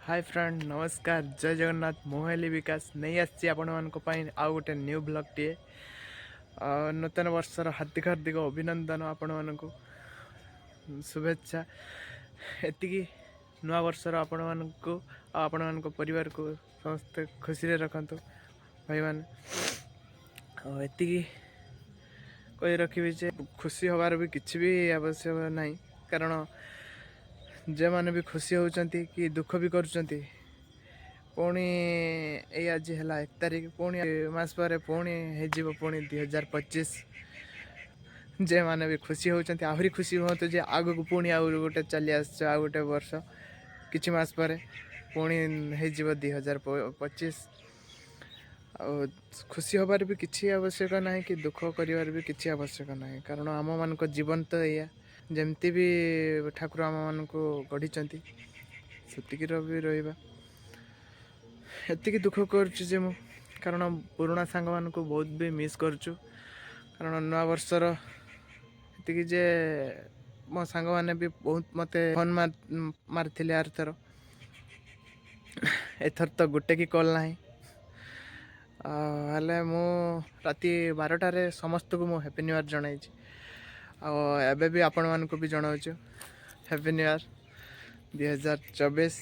High friend, ନମସ୍କାର, ଜୟ ଜଗନ୍ନାଥ। ମୁଁ ହେଲି ବିକାଶ, ନେଇ ଆସିଛି ଆପଣମାନଙ୍କ ପାଇଁ ଆଉ ଗୋଟେ ନ୍ୟୁ ବ୍ଲଗ୍ଟିଏ। ଆଉ ନୂତନ ବର୍ଷର ହାର୍ଦ୍ଦିକ ହାର୍ଦ୍ଦିକ ଅଭିନନ୍ଦନ ଆପଣମାନଙ୍କୁ, ଶୁଭେଚ୍ଛା। ଏତିକି, ନୂଆ ବର୍ଷର ଆପଣମାନଙ୍କୁ ଆଉ ଆପଣମାନଙ୍କ ପରିବାରକୁ ସମସ୍ତେ ଖୁସିରେ ରଖନ୍ତୁ ଭାଇମାନେ। ଆଉ ଏତିକି କହି ରଖିବି ଯେ ଖୁସି ହେବାର ବି କିଛି ବି ଆବଶ୍ୟକ ନାହିଁ, କାରଣ ଯେଉଁମାନେ ବି ଖୁସି ହେଉଛନ୍ତି କି ଦୁଃଖ ବି କରୁଛନ୍ତି, ପୁଣି ଏଇ ଆଜି ହେଲା 1 ତାରିଖ, ପୁଣି ମାସ ପରେ ପୁଣି ହେଇଯିବ ପୁଣି 2025। ଯେଉଁମାନେ ବି ଖୁସି ହେଉଛନ୍ତି, ଆହୁରି ଖୁସି ହୁଅନ୍ତୁ ଯେ ଆଗକୁ ପୁଣି ଆଉ ଗୋଟେ ଚାଲି ଆସୁଛ, ଆଉ ଗୋଟେ ବର୍ଷ କିଛି ମାସ ପରେ ପୁଣି ହେଇଯିବ 2025। ଆଉ ଖୁସି ହେବାର ବି କିଛି ଆବଶ୍ୟକ ନାହିଁ କି ଦୁଃଖ କରିବାର ବି କିଛି ଆବଶ୍ୟକ ନାହିଁ, କାରଣ ଆମମାନଙ୍କ ଜୀବନ ତ ଏଇଆ। ଯେମିତି ବି ଠାକୁର ଆମମାନଙ୍କୁ ଗଢ଼ିଛନ୍ତି, ସେତିକିର ବି ରହିବା। ଏତିକି ଦୁଃଖ କରୁଛି ଯେ ମୁଁ, କାରଣ ପୁରୁଣା ସାଙ୍ଗମାନଙ୍କୁ ବହୁତ ବି ମିସ୍ କରୁଛୁ। କାରଣ ନୂଆ ବର୍ଷର ଏତିକି ଯେ ମୋ ସାଙ୍ଗମାନେ ବି ବହୁତ ମୋତେ ଫୋନ୍ ମାରିଥିଲେ ଆରଥର, ଏଥର ତ ଗୋଟେ କି କଲ୍ ନାହିଁ। ଆଉ ହେଲେ ମୁଁ ରାତି 12ଟାରେ ସମସ୍ତଙ୍କୁ ମୁଁ ହ୍ୟାପି ନ୍ୟୁ ଇୟର୍ ଜଣାଇଛି। ଆଉ ଏବେ ବି ଆପଣମାନଙ୍କୁ ବି ଜଣାଉଛୁ ହ୍ୟାପି ନ୍ୟୁ ଇୟର୍ 2024।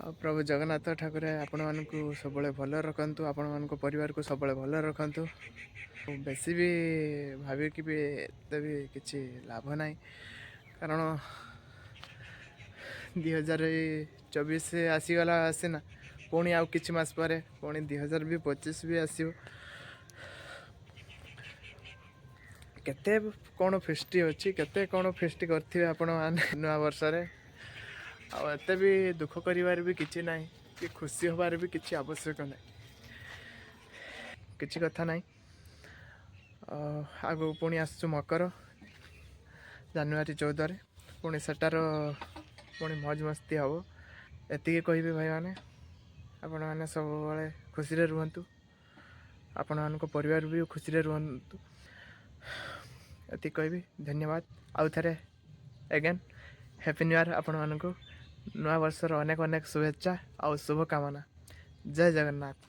ଆଉ ପ୍ରଭୁ ଜଗନ୍ନାଥ ଠାକୁର ଆପଣମାନଙ୍କୁ ସବୁବେଳେ ଭଲ ରଖନ୍ତୁ, ଆପଣମାନଙ୍କ ପରିବାରକୁ ସବୁବେଳେ ଭଲ ରଖନ୍ତୁ। ଆଉ ବେଶୀ ବି ଭାବିକି ବି ଏତେ ବି କିଛି ଲାଭ ନାହିଁ, କାରଣ 2024 ଆସିଗଲା ସିନା, ପୁଣି ଆଉ କିଛି ମାସ ପରେ ପୁଣି 2000 ବି 25 ବି ଆସିବ। କେତେ କ'ଣ ଫିଷ୍ଟି ଅଛି, କେତେ କ'ଣ ଫିଷ୍ଟି କରିଥିବେ ଆପଣମାନେ ନୂଆ ବର୍ଷରେ। ଆଉ ଏତେ ବି ଦୁଃଖ କରିବାର ବି କିଛି ନାହିଁ କି ଖୁସି ହେବାର ବି କିଛି ଆବଶ୍ୟକ ନାହିଁ, କିଛି କଥା ନାହିଁ। ଆଉ ଆଗକୁ ପୁଣି ଆସୁଛୁ ମକର, ଜାନୁଆରୀ 14ରେ, ପୁଣି ସେଟାର ପୁଣି ମौज ମସ୍ତି ହେବ। ଏତିକି କହିବି ଭାଇମାନେ, ଆପଣମାନେ ସବୁବେଳେ ଖୁସିରେ ରୁହନ୍ତୁ, ଆପଣମାନଙ୍କ ପରିବାର ବି ଖୁସିରେ ରୁହନ୍ତୁ, ଏତିକି କହିବି। ଧନ୍ୟବାଦ। ଆଉ ଥରେ ଏଗେନ୍ ହ୍ୟାପି ନ୍ୟୁ ଇୟର୍ ଆପଣମାନଙ୍କୁ। ନୂଆ ବର୍ଷର ଅନେକ ଅନେକ ଶୁଭେଚ୍ଛା ଆଉ ଶୁଭକାମନା। ଜୟ ଜଗନ୍ନାଥ।